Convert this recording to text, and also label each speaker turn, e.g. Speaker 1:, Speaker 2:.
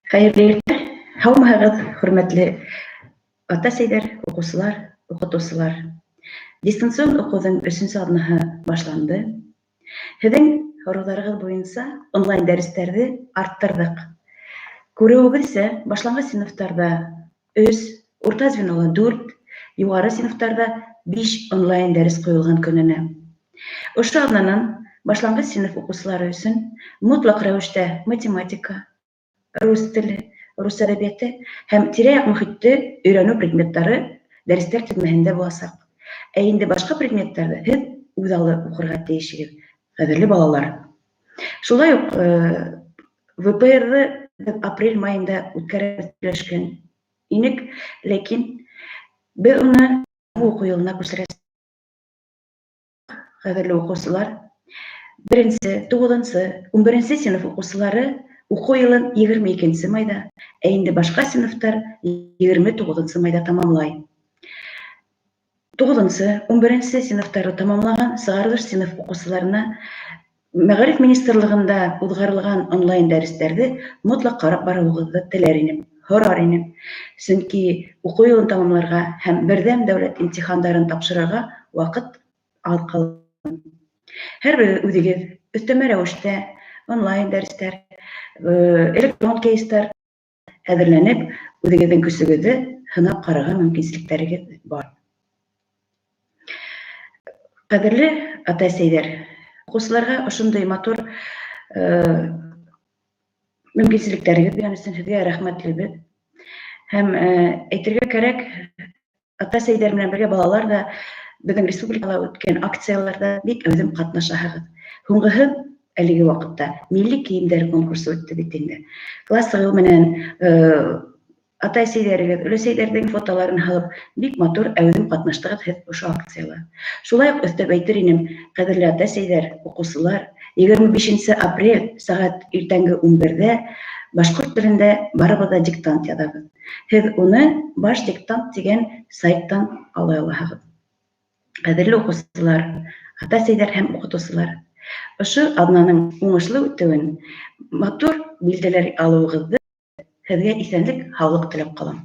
Speaker 1: Хәйерле иртә! Һаумыһығыҙ, хөрмәтле ата-әсәйҙәр, уҡыусылар, уҡытыусылар! Дистанцион уҡыуҙың өсөнсө аҙнаһы башланды. Һеҙҙең һорауҙарығыҙ буйынса онлайн дәрестәрҙе арттырҙыҡ. Күреүегеҙсә, башланғыс синыфтарҙа өс, урта звенола дүрт, юғары синыфтарҙа биш онлайн дәрес ҡуйылған көнөнә. Ошо аҙнанан башланғыс синыф уҡыусылары өсөн мотлаҡ рәүештә математика, рус теле, рус әҙәбиәте һәм тирә-яҡ мөхитте өйрәнеү предметтары дәрестәр теҙмәһендә буласаҡ. Ә инде башҡа предметтарҙы һеҙ үҙаллы уҡырға тейешһегеҙ, ҡәҙерле балалар. Шулай уҡ ВПР-ҙы беҙ апрель майында үткәрергә һөйләшкән инек, ләкин беҙ уны уҡыу йылына күсерәсәк. Ҡәҙерле уҡыусылар, беренсе, туғыҙынсы, 11-нсе синыф уҡыусылары уҡыу йылын 22 майҙа, ә инде башҡа синыфтар 29 майҙа тамамлай. 9-нсы, 11-нсе синыфтарҙы тамамлаған сығарылыш синыф уҡыусыларына Мәғариф министрлығында уҙғарылған онлайн дәрестәрҙе мотлаҡ ҡарап барыуығыҙҙы теләр инем, һорар инем. Сөнки уҡыу йылын тамамларға һәм берҙәм дәүләт имтихандарын тапшырырға ваҡыт аҙ ҡалған. Һәр берегеҙ үҙегеҙ өҫтәмә рәүештә онлайн дәрестәр, электрон кейстар әҙерләнеп, үҙегеҙҙең көсөгөҙҙө һынап ҡарарға мөмкинселектәрегеҙ бар. Ҡәҙерле ата-әсәйҙәр, уҡыусыларға ошондай матур мөмкинселектәрегеҙ биргән өсөн һеҙгә рәхмәтлебеҙ. Һәм әйтергә кәрәк, ата-әсәйҙәр менән бергә балалар ҙа беҙҙең республикала үткән акцияларҙа бик әүҙем ҡатнашаһығыҙ. Һуңғыһы әлеге ваҡытта милли кейемдәр конкурсы үтте бит инде. Классығыҙ менән ата-әсәйҙәрегеҙ, өләсәйҙәрҙең фотоларын һалып, бик матур әүҙем ҡатнаштығыҙ һеҙ ошо акцияла. Шулай уҡ өҫтәп әйтер инем, ҡәҙерле ата-әсәйҙәр, уҡыусылар, 25 апрель сәғәт иртәнге 11-ҙә башҡорт телендә барыбыҙ ҙа диктант яҙабыҙ. Һеҙ уны Баш диктант тигән сайттан ала алаһығыҙ. Ҡәҙерле уҡыусылар, ата-әсәйҙәр һәм уҡытыусылар, ошо аҙнаның уңышлы үтеүен, матур билдәләр алыуығыҙҙы, һеҙгә иҫәнлек, һаулыҡ теләп ҡалам.